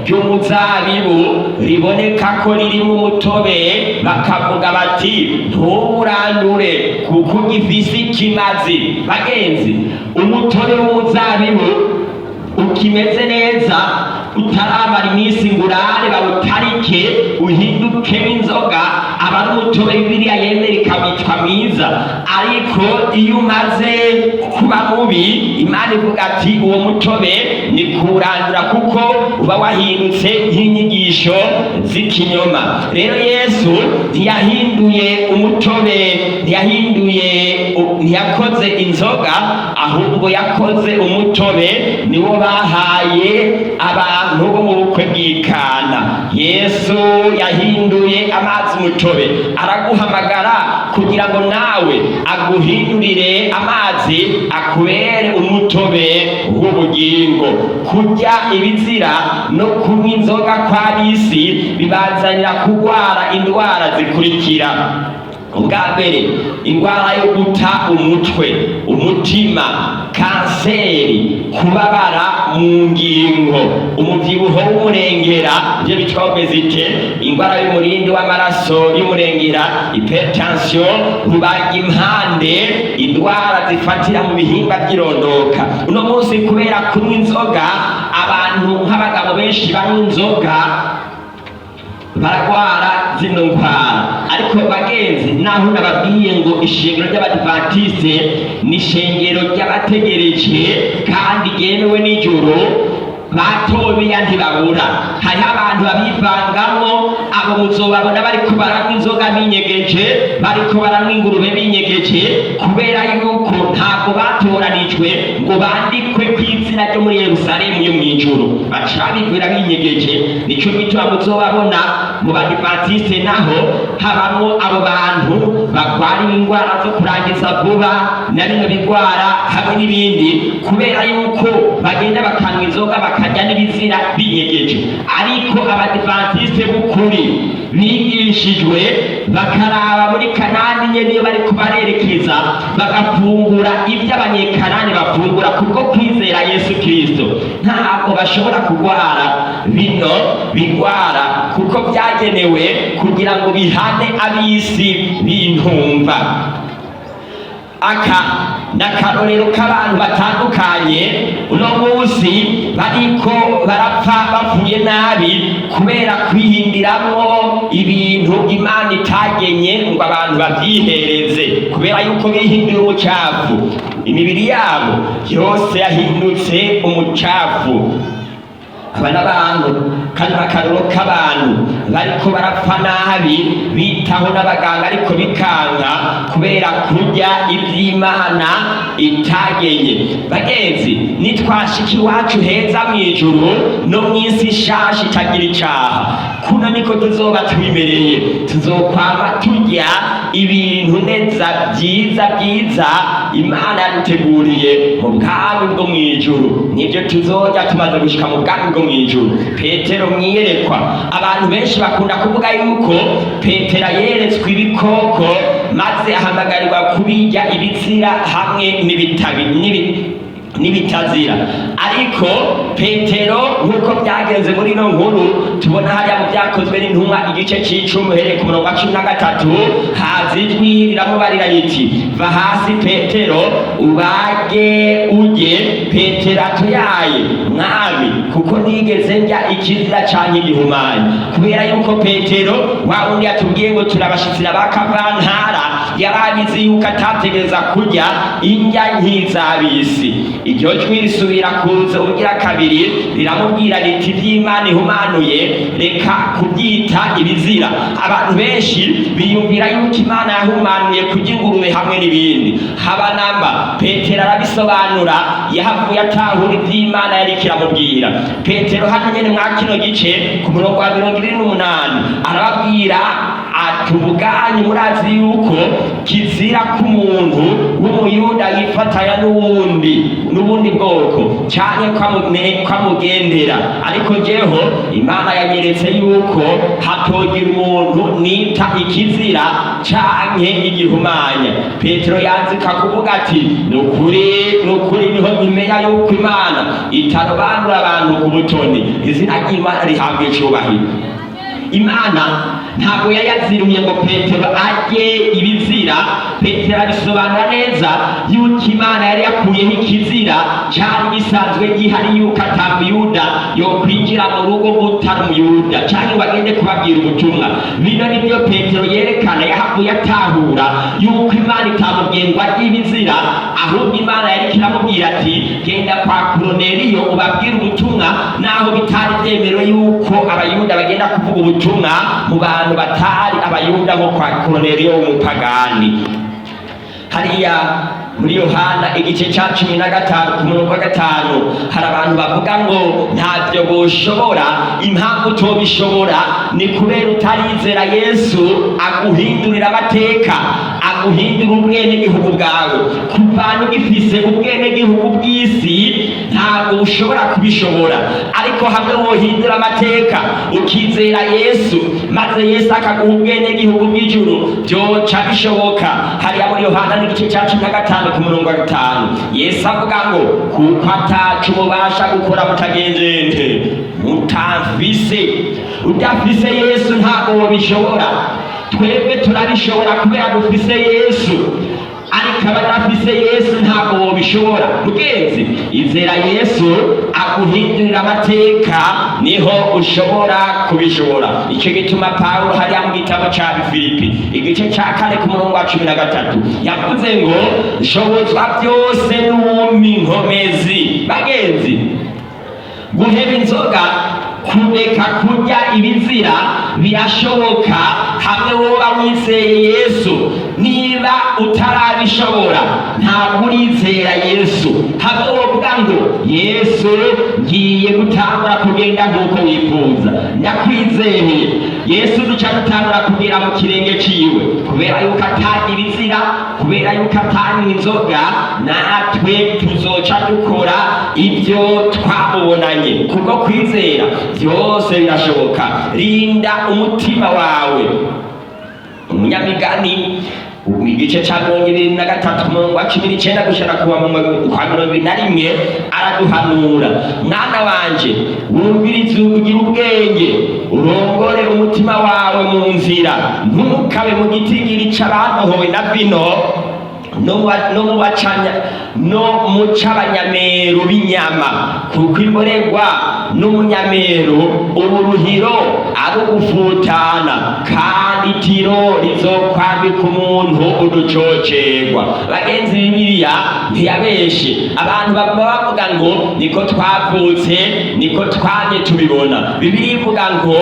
ry'umuzabibu riboneka ko ririmo umutobe, bakavuga bati: 'Ntuwurandure kuko ugifise ikimazi.'" Bagenzi, umutobe w'umuzabibu ukimeze neza, utaramara iminsi ngo urare bawutarike uhindukemo inzoga, aba ari umutobe Bibiliya yemera ikawitwa mwiza. Ariko iyo umaze kuba mubi, Imana ivuga ati: "Uwo mutobe ni kuwurandura kuko uba wahindutse nk'inyigisho z'ikinyoma." Rero Yesu ntiyahinduye umutobe, ntiyahinduye, ntiyakoze inzoga, ahubwo yakoze umutobe, niwo bahaye abantu bo mu bukwe bw'Ikana. Yesu yahinduye amazi umutobe. Araguhamagara kugira ngo nawe aguhindurire amazi, akubere umutobe w'ubugingo. Kurya ibizira no kunywa inzoga kw'ab'isi bibazanira kurwara indwara zikurikira: ubwa mbere, indwara yo guta umutwe, umutima, kanseri, kubabara mu ngingo, umubyibuho w'umurengera, ibyo bitwa obésité, indwara y'umurindi w'amaraso y'umurengera, hypertension, rubagimpande, indwara zifatira mu bihimba by'irondoka. Uno munsi kubera kunywa inzoga, abantu nk'abagabo benshi banywa inzoga baragwara zino ndwara. Ariko bagenzi, naho nababwiye ngo ishengero ry'Abadivantisite ni ishengero ry'abategereje kandi ryemewe n'ijuru, batobiya ntibabura. Hariho abantu babivangamo. Abo muzobabona bariko baranywa inzoga binyegeje, bariko baranywa ingurube binyegeje, kubera yuko ntabwo batoranijwe ngo bandikwe ku izina ryo muri Yerusalemu yo mw'ijuru. Baca babigwira binyegeje. Nico gituma muzobabona. Mu Badivantiste naho habamwo abo bantu barwara indwara zo kurangiza vuba na bimwe bigwara hamwe n'ibindi, kubera yuko bagenda bakanywa inzoga, bakarya n'ibizira binyegeje. Ariko Abadivantiste b'ukuri bigishijwe, bakaraba muri Kanani nyene iyo bariko barerekeza, bagafungura ibyo Abanyekanani bafungura kubwo kwizera Yesu Kristo, ntabwo bashobora kurwara bino bigwara, kuko byagenewe kugira ngo bihane ab'isi bintumva. Aka ni akarorero k'abantu batandukanye uno munsi bariko barapfa, bapfuye nabi, kubera kwihindiramwo ibintu Imana itagenye ngo abantu babyihereze. Kubera yuko bihindura umucafu, imibiri yabo yose yahindutse umucafu. Aba n'abantu kandi akarorero k'abantu bariko barapfa nabi, bitaho n'abaganga ariko bikanka, kubera kurya ivy'Imana itagenye. Bagenzi, nitwashika iwacu heza mw'ijuru no mw'isi nshasha itagira icaha, kuno niko tuzoba twimereye. Tuzokwama turya ibintu neza byiza byiza Imana yaduteguriye mu bwami bwo mw'ijuru. Nibyo tuzorya tumaze gushika mu bwami bwo mw'ijuru. Petero mwiyerekwa, abantu benshi bakunda kuvuga yuko Petero yeretswe ibikoko maze ahamagarirwa kubirya, ibizira hamwe n'ibitabi n'ibitazira. Ariko Petero, nk'uko byagenze muri ino nkuru tubona hariya mu Byakozwe n'Intumwa igice c'icumi, uhereye ku murongo wa 13, haza ijwi riramubarira riti: "Va hasi Petero, ubage urye." Petero atuyaye Mwami, kuko nigeze ndya ikizira canke igihumanya. Kubera yuko Petero wa wundi yatubwiye ngo turabashitsira ba kavantara, yarabizi yuko atategereza kurya indya nk'izabisi. Iryo jwi risubira kuza ubugira kabiri, riramubwira riti: "Ivy'Imana ihumanuye, reka kubyita ibizira." Abantu benshi biyumvira yuko Imana yahumanuye kurya ingurube hamwe n'ibindi. Haba namba. Petero arabisobanura, yahavuye atahura ivy'Imana yariko iramubwira. Petero hano nyene mwa kino gice, ku murongo wa 28, arababwira ati: "Ubwanyu murazi yuko kizira ko umuntu w'Umuyuda yifatanya n'ubundi bwoko canke ko amugendera. Ariko jeho Imana yanyeretse yuko hatogira umuntu nita ikizira canke igihumanya." Petero yanzika kuvuga ati: "Nukuri, nukuri, niho nkimenya yuko Imana itarobanura abantu ku butoni." Izina ry'Imana rihabwa icubahiro. Imana ntabwo yayaziruye ngo Petero arye ibizira. Petero abisobanura neza yuko Imana yari yakuyeho ikizira cyari gisanzwe gihari, yuko atamuyuda yokwinjira mu rugo utari Umuyuda cyangwa ngo agende kubabwira ubutumwa. Bino nibyo Petero yerekana. Yahavuye atahura yuko Imana itamubwiye ngo arye ibizira, ahubwo Imana yari iramubwira ati: "Genda kwa Koroneliyo ubabwire ubutumwa," naho bitari byemerewe yuko Abayuda bagenda kuvuga ubutumwa mu bantu batari Abayuda, nko kwa Koroneliyo w'umupagani. Hariya muri Yohana igice ca 15 ku murongo wa 5, hari abantu bavuga ngo ntabyo boshobora. Impamvu utobishobora ni kubera utarizera Yesu aguhindurira amateka, aguhindura ubwenegihugu bwawe. Kuvana ugifise ubwenegihugu bw'isi, ntabwo ushobora kubishobora. Ariko hamwe wohindura amateka, ukizera Yesu, maze Yesu akaguha ubwenegihugu bw'ijuru, byoca bishoboka. Hariya muri Yohana n'igice ca 15 ku murongo wa 5, Yesu avuga ngo: "Kuko ataco mubasha gukora mutagenjente mutamfise." Udafise Yesu ntabwo wobishobora. Twebwe turabishobora kubera dufise Yesu, ariko abadafise Yesu ntabwo wobishobora. Mugenzi, izera Yesu aguhindurira amateka, niho ushobora kubishobora. Icyo gituma Pawulo hariya mu gitabo ca Filipi igice ca 4 ku murongo wa 13 yavuze ngo: "Nshobozwa byose n'uwumpa inkomezi." Bagenzi, guheba inzoga, kureka kurya ibizira birashoboka hamwe woba wizeye Yesu. Niba utarabishobora, ntabwo urizera Yesu. Hamwe wovuga ngo: "Yesu, ngiye gutangura kugenda nk'uko wifuza, ndakwizeye." Yesu duca dutangura kugera mu kirenge ciwe, kubera yuko atanga ibizira, kubera yuko atanywa inzoga, natwe tuzoca dukora ibyo twamubonanye. Kubwo kwizera byose birashoboka. Rinda umutima wawe. Umunyamigani igice ca 23 ku murongo wa 19 gushika kwa 21 araduhanura: mwana wanje, wumvirize ugira ubwenge, urongore umutima wawe mu nzira, ntukabe mu gitigiri c'abantohowe na vino, no mu bacanya no mu c'abanyameru b'inyama, kuko imborerwa n'umunyameru uburuhiro ari ugufutana, kandi itiro rizokwambika umuntu uducocerwa. Bagenzi, Bibiliya ntiyabeshe. Abantu baguma bavuga ngo niko twavutse, niko twamye tubibona. Bibiliya ivuga ngo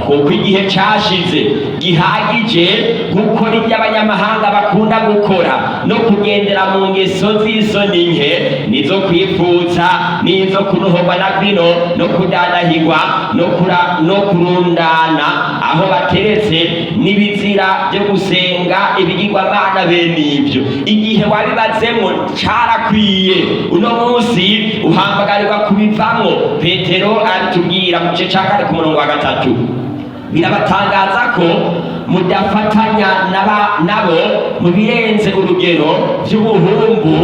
kuko igihe cashize gihagije gukora ibyo abanyamahanga bakunda gukora, no kugendera mu ngeso z'isoni nke, nizo kwifuza, nizo kunohorwa na vino, no kudanahirwa, no kurundana aho bateretse, n'ibizira byo gusenga ibigirwamana. Bene ibyo igihe wabibazemwo carakwiye. Uno munsi uhamagarirwa kubivamwo. Petero arabitubwira mu gice ca 4 ku murongo wa 3: birabatangaza ko mudafatanya nabo mu birenze urugero by'ubuhumbu,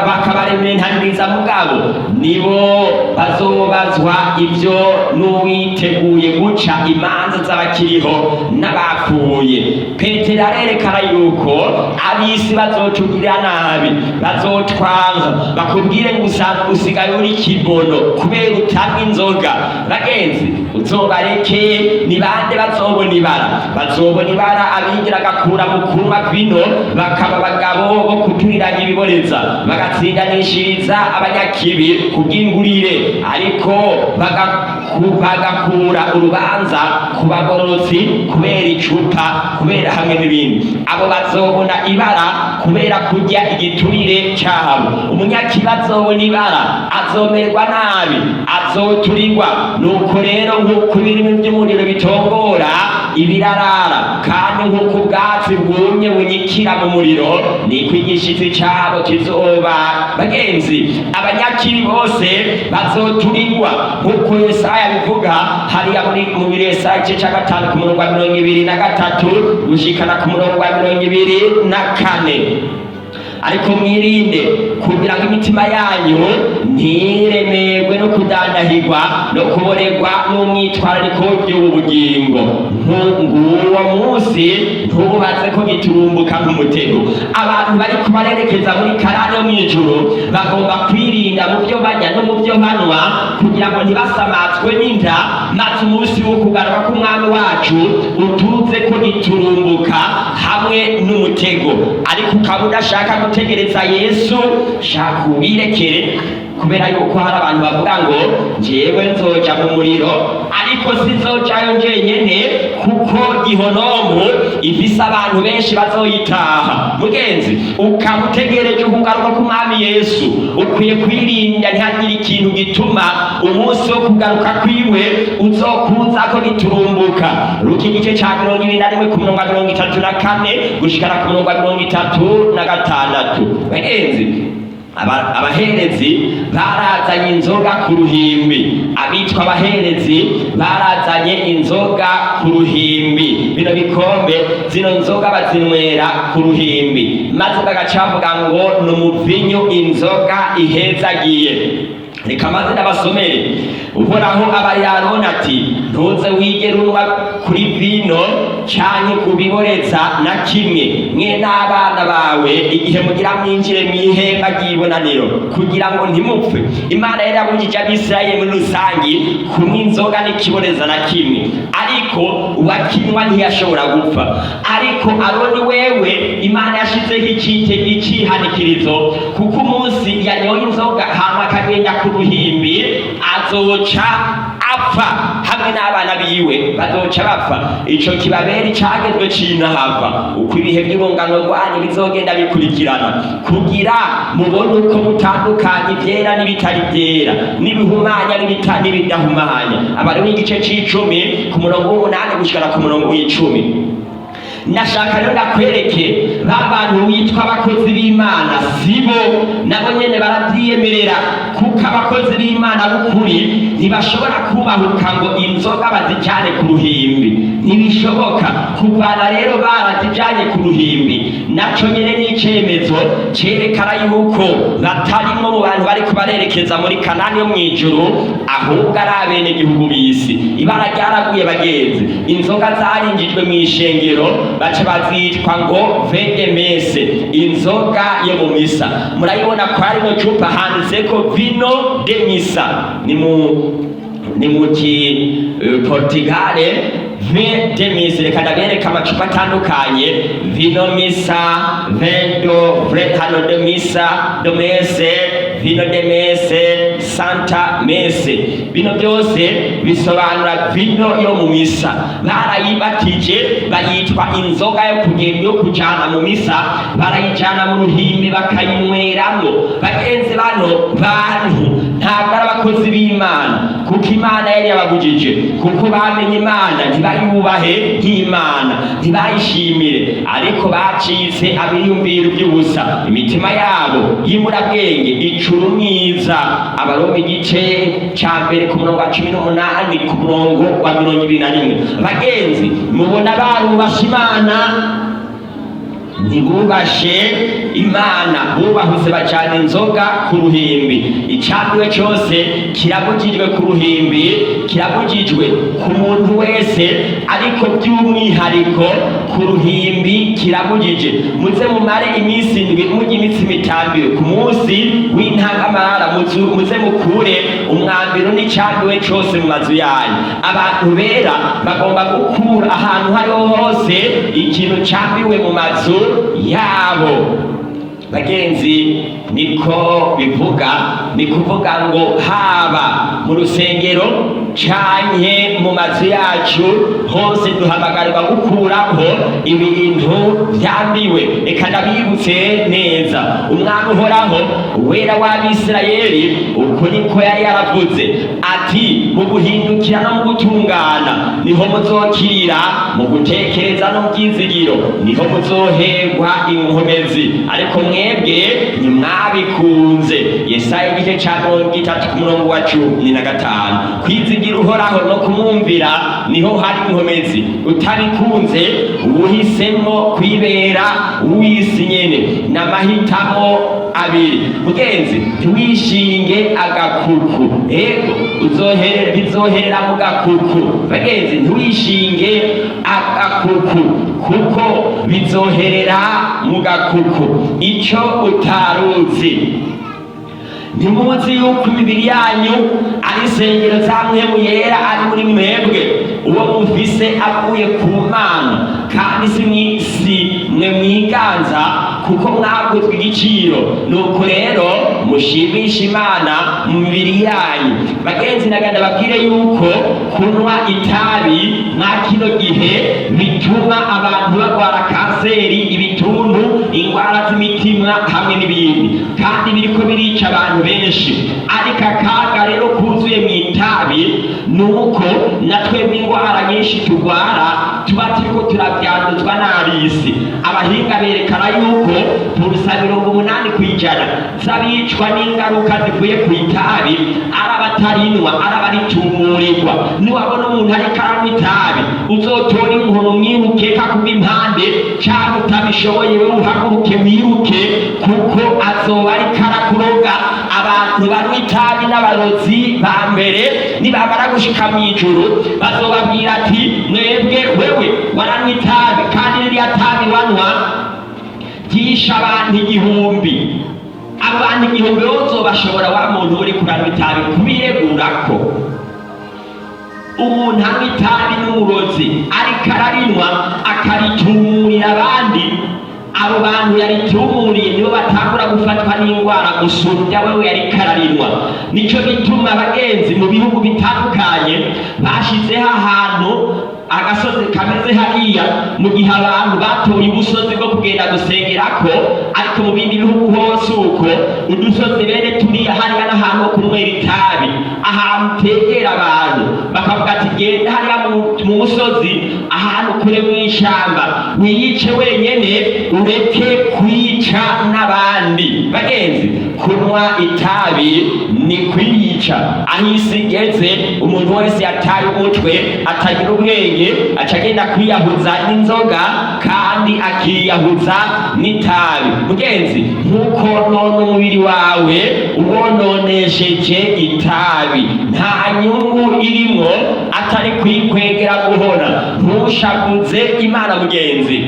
bakabarementaniriza, mugabo nibo bazobazwa ibyo n'uwiteguye guca imanza z'abakiriho n'abapfuye. Petero arerekana yuko ab'isi bazotugirira nabi, bazotwanka, bakubwire ngo usigaye uri kibono kubera utanywa inzoga. Bagenzi, uzobareke. Ni bande bazobona ibara? Bazobona ibara abigira agakura mu kunywa vino, bakaba abagabo bo kuturiranya ibiboreza, bagatsindanishiriza abanyakibi kubw'ingurire, ariko bagakura urubanza ku bagororotsi kubera icupa, kubera hamwe n'ibindi. Abo bazobona ibara kubera kurya igiturire cabo. Umunyakibi azobona ibara, azomerwa nabi, azoturirwa. Nuko rero, nk'uko ibirimi by'umuriro bitongora ibirarara, kandi nk'uko ubwatsi bwumye bunyikira mu muriro, niko igishitsi cabo kizoba. Bagenzi, abanyakibi bose bazoturirwa, nk'uko Yesaya bivuga hariya muri mu Yesaya igice ca 5 ku murongo wa 23 gushikana ku murongo wa 24: ariko mwirinde kugira ngo imitima yanyu ntiremerwe no kudandahirwa no kuborerwa n'umwitwarariko w'iby'ubu bugingo, nguwo munsi ntubaze ko giturumbuka nk'umutego. Abantu bari kubarerekeza muri Kanani yo mw'ijuru bagomba kwirinda mu byo barya no mu byo banywa, kugira ngo ntibasamazwe n'inda, maze umunsi wo kugaruka k'umwami wacu utuze ko giturumbuka hamwe n'umutego. Ariko ukaba udashaka gutegereza Yesu, shaka ubirekere, kubera yuko hari abantu bavuga ngo njyewe nzoja mu muriro, ariko sinzojayo njyenyene, kuko gihonomu ifise abantu benshi bazoyitaha. Mugenzi, ukaba utegereje ukugaruka k'umwami Yesu, ukwiye kwirinda ntihagire ikintu gituma umunsi wo kugaruka kwiwe uzokuza ko giturumbuka. Luka igice ca 21 ku murongo wa 34 gushikana ku murongo wa 36. Bagenzi, abaherezi barazanye inzoga ku ruhimbi. Abitwa abaherezi barazanye inzoga ku ruhimbi. Bino bikombe, zino nzoga bazinywera ku ruhimbi, maze bagaca bavuga ngo ni umuvinyu, inzoga ihezagiye. Reka maze ndabasomere. Uhoraho abarira Aroni ati: ntuze wigere unywa kuri vino canke kubiboreza na kimwe, mwe n'abana bawe, igihe mugira mwinjire mw'ihema ry'ibonaniro, kugira ngo ntimupfe. Imana yari yabujije Abisirayeli muri rusangi kunywa inzoga n'ikiboreza na kimwe, ariko uwakinywa ntiyashobora gupfa. Ariko Aroni wewe Imana yashizeho icihanikirizo, kuko umunsi yanyoye inzoga hama akagenda ku ruhimbi azoca apfa hamwe. Hamwe n'abana biwe bazoca bapfa. Ico kibabera icagezwe c'intahava, uko ibihe by'urungano rwanyu bizogenda bikurikirana, kugira mubone uko mutandukanye ivyera n'ibitari vyera, n'ibihumanya n'ibidahumanya. Abarumi igice c'icumi, ku murongo w'umunani gushikana ku murongo w'icumi. Ndashaka rero ndakwereke ba bantu witwa abakozi b'Imana, sibo, nabo nyene baravyiyemerera, kuko abakozi b'Imana b'ukuri ntibashobora kubahuka ngo inzoga bazijane ku ruhimbi, ntibishoboka. Kuvana rero barazijanye ku ruhimbi, naco nyene ni icemezo cerekana yuko batarimwo mu bantu bariko barerekeza muri Kanani yo mw'ijuru, ahubwo ari abenegihugu b'isi. Ibara ryaraguye, bagenzi. Inzoga zarinjijwe mw'ishengero, baca bazitwa ngo vin de messe, inzoga yo mu misa. Murayibona ko harimo cupa handitseko "vinho de missa", ni mu ki Portugal, vin de misse. Reka ndabereka amacupa atandukanye: vinho missa, vin do fretano de missa, de messe, vinho de messe, santa messe. Bino byose bisobanura vino yo mu misa. Barayibatije, bayitwa inzoga yo kugenda, yo kujana mu misa, barayijana mu ruhimbi bakayinyweramwo. Bagenzi, bano bantu ntabwo ari abakozi b'Imana, kuko Imana yari yababujije, kuko bamenye Imana ntibayubahe nk'Imana, ntibayishimire, ariko bacitse abiyumvira iby'ubusa, imitima yabo y'imburabwenge icura umwiza. Abaroma igice ca mbere, ku murongo wa 18 ku murongo wa 21. Bagenzi, mubona barubashe Imana? Ntibubashe Imana, bubahuse bacana inzoga ku ruhimbi. Icambiwe cyose kirabujijwe ku ruhimbi, kirabujijwe ku muntu wese, ariko by'umwihariko ku ruhimbi kirabujije. Muze mumare iminsi 7 murya imitsima itambiwe. Ku munsi w'intangamara muze mukure umwambiro n'icambiwe cose mu mazu yanyu. Abantu bera bagomba gukura ahantu hariho hose ikintu cambiwe mu mazu yabo. Bagenzi, niko bivuga, ni kuvuga ngo haba mu rusengero canke mu mazu yacu, hose duhamagarirwa gukuraho ibintu vyambiwe. Reka ndabibutse neza: Umwami Uhoraho, Uwera w'Abisirayeli, uko niko yari yaravuze ati: "Mu guhindukira no mu gutungana niho muzokirira, mu gutekereza no mu byizigiro niho muzoherwa inkomezi, ariko mwebwe ntimwabikunze." Yesaya igice ca 30, ku murongo wa 15. Kwizigira Uhoraho no kumwumvira niho hari inkomezi. Utabikunze, uhisemo kwibera uw'isi nyene, n'amahitamo abiri. Mugenzi, ntiwishinge agakuku, ego uzoherera, bizoherera mu gakuku. Bagenzi, ntiwishinge agakuku, kuko bizoherera mu gakuku. Ico utaruzi: ntimuzi yuko imibiri yanyu ari insengero za Mpwemu Yera ari muri mwebwe, uwo mufise avuye ku Mana? Kandi si mwisi mwe mwiganza, kuko mwaguzwe igiciro. Nuko rero mushimisha Imana mu mibiri yanyu. Bagenzi, naganda babwire yuko kunywa itabi mwa kino gihe bituma abantu barwara kanseri, ibituntu, ingwara z'imitima hamwe n'ibindi, kandi biriko birica abantu benshi. Ariko akaga rero kuzuye mu itabi ni uko na twebwe ingwara nyinshi turwara tuba turiko turavyanduzwa n'ab'isi. Abahinga berekana yuko purusa 80% z'abicwa n'ingaruka zivuye ku itabi ari abatarinwa, ari abaritumurigwa. Niwabona umuntu ariko aranywa itabi, uzotora inkono mwiruke kakuva impande, canke utabishoboye wewe uhaguruke wiruke, kuko azoba ariko arakuroga. Abantu banywa itabi n'abarozi ba mbere. Nibamara gushika mw'ijuru, bazobabwira ati: "Mwebwe, wewe waranywa itabi, kandi ririya tabi wanywa ryishe abantu 1000." Abantu 1000 rero uzobashobora, wa muntu uri kuranywa itabi, kubiregurako? Umuntu anywa itabi n'umurozi, ariko ararinywa akaritumurira abandi. Abo bantu yaritumuriye nibo batangura gufatwa n'indwara gusumbya wewe yari kararinwa. Nico gituma, abagenzi, mu bihugu bitandukanye bashizeho ahantu agasozi kameze hariya, mu gihe abantu batoye ubusozi bwo kugenda gusengerako. Ariko mu bindi bihugu hose uko udusozi bene turiya hariya n'ahantu ho kunywera itabi, ahantu utegera abantu bakavuga ati: "Genda hariya mu musozi, ahantu kure mw'ishamba, wiyice wenyene, ureke kwica n'abandi." Bagenzi, kunywa itabi ni kwiyica. Aho isi igeze, umuntu wese yataye umutwe, atagira ubwenge, aca agenda kwiyahuza n'inzoga kandi akiyahuza n'itabi. Mugenzi, nkuko none umubiri wawe uwononesheje itabi, nta nyungu irimwo atari kwikwegera guhora. Ntushavuze Imana, mugenzi.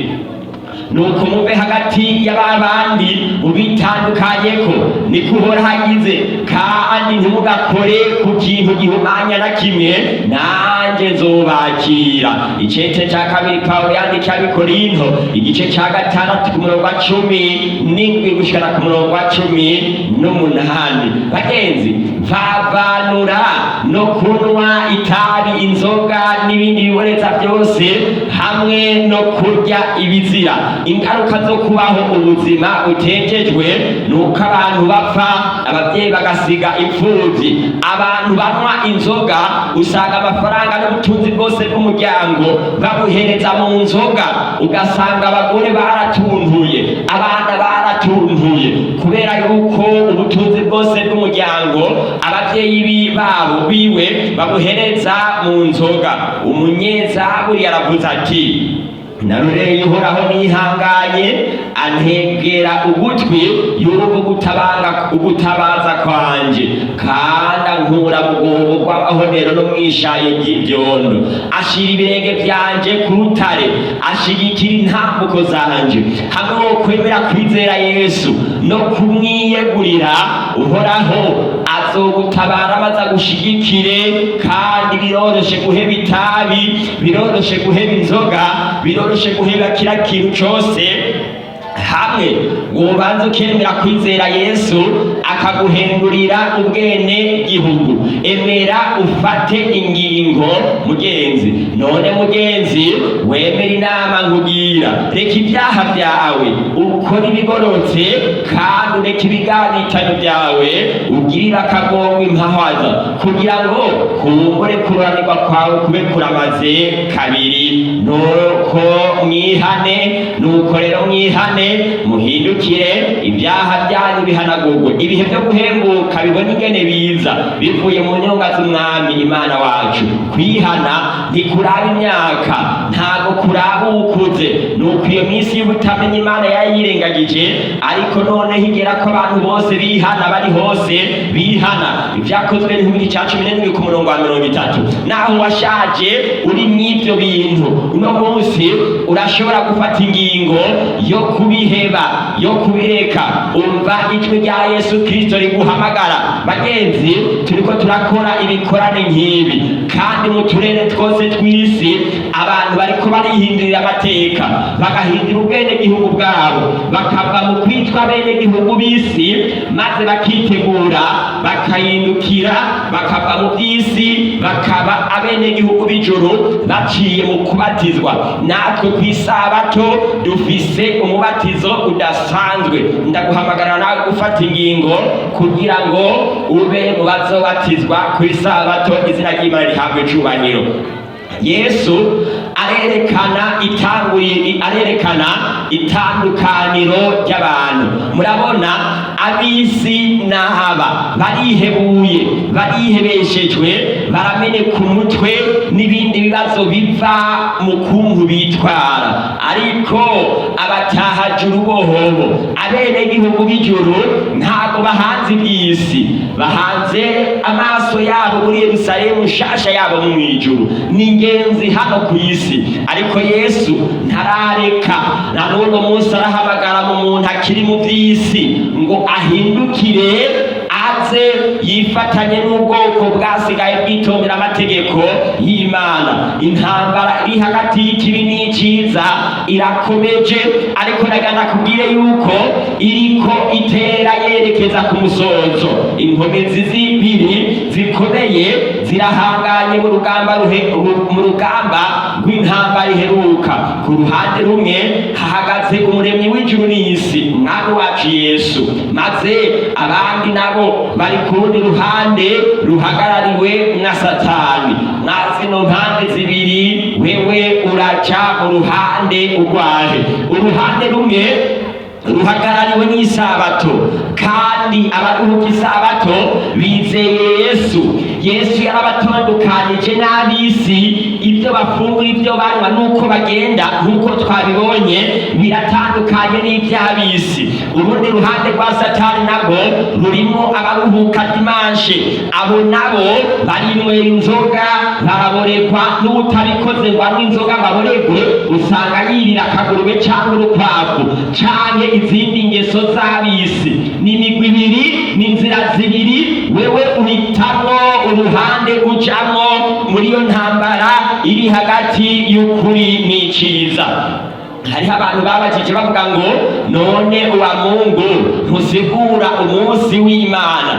Nuko muve hagati y'ababandi, mubitandukanyeko, niko Uhoraho agize, kandi ntimugakore ku kintu gihumanya na kimwe, nanjye nzobakira. Icete cya kabiri Pawulo yandikiye Abikorinto, igice cya 6, ku murongo wa 17 gushikana ku murongo wa 18. Bagenzi, vavanura no kunywa itabi, inzoga n'ibindi biboneza byose, hamwe no kurya ibizira. Ingaruka zo kubaho ubuzima butejejwe ni uko abantu bapfa, ababyeyi bagasiga imfubyi. Abantu banywa inzoga usanga amafaranga n'ubutunzi bwose bw'umuryango babuhereza mu nzoga, ugasanga abagore baratuntuye, abana baratuntuye, kubera yuko ubutunzi bwose bw'umuryango ababyeyi babo biwe babuhereza mu nzoga. Umunyezaburi yaravuze ati: "Naroreye Uhoraho nihanganye, antegera ugutwi, yumva ugutabaza kwanje, kandi ankura mu rwobo rw'amahonero no mw'ishayo ry'ivyondo. Ashira ibirenge vyanje ku rutare, ashigikira intambuko zanje." Hamwe wo kwemera kwizera Yesu no kumwiyegurira, Uhoraho azogutabara maze agushigikire. Kandi biroroshe guheba itabi, biroroshe guheba inzoga, biroroshe guheba kira kintu cose, hamwe wobanza ukemera kwizera Yesu akaguhindurira ubwene gihugu. Emera ufate ingingo, mugenzi. None mugenzi, wemera inama nkugira: reka ibyaha byawe, ukora ibigororotse, kandi ureke ibigabitanyo byawe, ugirire akagongwe impahwaza, kugira ngo kumbure kururanirwa kwawe kube kuramaze kabiri. Nuko mwihane, nuko rero mwihane, muhindukire, ibyaha byanyu bihanagurwe, ibihe byo guhembuka bibona ingene biza bivuye mu nyonga z'Umwami Imana wacu. Kwihana ntikuraba imyaka, ntabwo kuraba ukuze. Nuko iyo minsi y'ubutamenya Imana yayirengagije, ariko noneho igera ko abantu bose bihana, bari hose bihana. Ibyakozwe n'Intumwa cya 17 ku murongo wa 30. Naho washaje uri mw'ibyo bintu, uno munsi urashobora gufata ingingo yo kubiheba, yo kubireka. Umva ijwi rya Yesu Kristo riguhamagara. Bagenzi, turiko turakora ibikorane nk'ibi, kandi mu turere twose tw'isi abantu bariko barihindurira amateka, bagahindura ubwenegihugu bwabo, bakava mu kwitwa benegihugu b'isi, maze bakitegura, bakahindukira, bakava mu by'isi, bakaba abenegihugu b'ijuru baciye mu kubatizwa. Natwe ku isabato dufise umubatizo udasanzwe. Ndaguhamagara nawe gufata ingingo kugira ngo ube mu bazobatizwa ku isabato. Izina ry'Imana rihabwe icubahiro. Yesu arerekana itandukaniro ry'abantu. Murabona, ab'isi n'aba barihebuye, barihebeshejwe, barameneka umutwe n'ibindi bibazo biva mu kuntu bitwara. Ariko abatahajuru bohobo, abenegihugu b'ijuru, ntabwo bahanze iby'isi, bahanze amaso yabo muri Yerusalemu nshasha yabo mu ijuru. Ni ingenzi hano ku isi, ariko Yesu ntarareka. Na n'uno munsi arahamagara mu muntu akiri mu by'isi ngo ahindukire aze. Naze yifatanye n'ubwoko bwasigaye bwitondera amategeko y'Imana. Intambara iri hagati y'ikibi n'iciza irakomeje, ariko nagira ndakubwire yuko iriko itera yerekeza ku musozo. Inkomezi zibiri zikomeye zirahanganye mu rugamba mu rugamba rw'intambara iheruka. Ku ruhande rumwe hahagaze Umuremyi w'ijuru n'isi, Umwami wacu Yesu, maze abandi nabo bari ku rundi ruhande ruhagarariwe na Satani. Mwa zino mpande zibiri, wewe uraca mu ruhande urwahe? Uruhande rumwe ruhagarariwe n'isabato, kandi abaruhuka isabato bizeye Yesu. Yesu yarabatandukanije n'ab'isi. Ibyo bafungura, ibyo banywa n'uko bagenda, nk'uko twabibonye, biratandukanye n'iby'ab'isi. Urundi ruhande rwa Satani nabwo rurimo abaruhuka dimanche. Abo nabo barinywera inzoga, baraboregwa. N'utabikoze ngo anywe inzoga ngo aboregwe, usanga yirira akagurube cyangwa urukwavu canke izindi ngeso z'ab'isi. Ni imigwi ibiri, ni inzira zibiri. Wewe uhitamwo uruhande ujamwo muri iyo ntambara iri hagati y'ukuri n'iciza. Hariho abantu babajije bavuga ngo: "None uwa Mungu ntusigura umunsi w'Imana?"